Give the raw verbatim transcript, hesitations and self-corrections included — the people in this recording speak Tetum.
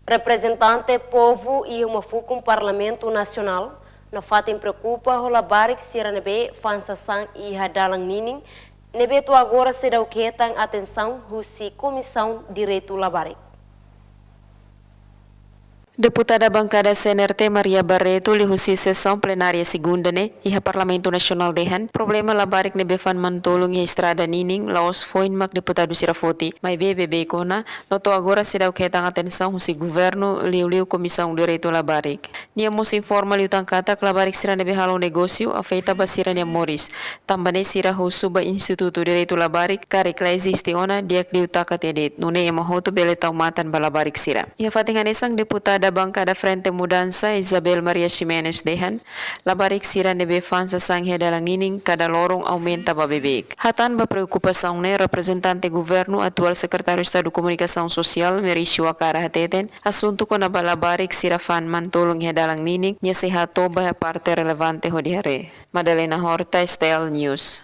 Reprezentante povu iha uma fukun Parlamentu Nasionál nafatin preokupa ho labarik sira ne'ebé fa'an sasán iha dalan ninin, ne'ebé to'o agora seidauk hetan atensaun husi Komisaun Direitu Labarik. Deputada bankada C N R T Maria Barreto liuhusi sesaun plenária segunda ne'e iha Parlamentu Nasionál dehan, problema labarik ne'ebé fa'an manu-tolun iha estrada ninin la'ós foin mak deputadu sira foti, maibé beibeik ona, no to'o agora seidauk hetan atensaun husi governu, liuliu Komisaun Direitu Labarik. Nia mós informa liután katak labarik sira ne'ebé halo negósiu afeta ba sira-nia moris. Tanba ne'e sira husu ba Institutu Direitu Labarik, karik la eziste ona, di'ak liu taka tiha de'it, nune'e ema hotu bele tau matan ba labarik sira. Iha fatin hanesan, deputada bankada Frente Mudansa, Isabel Maria Ximenes dehan, labarik sira ne'ebé fa'an sasán iha dalan ninin kada loron aumenta ba beibeik. Hatán ba preokupasaun ne'e, reprezentante governu, atuál Sekretáriu Estadu Komunikasaun Sosiál, Mericio Wakara hateten, asuntu kona-ba labarik sira fa'an manu-tolun iha dalan ninin, nia sei hato'o ba iha parte relevante hodi haree. Madalena Horta, S T L News.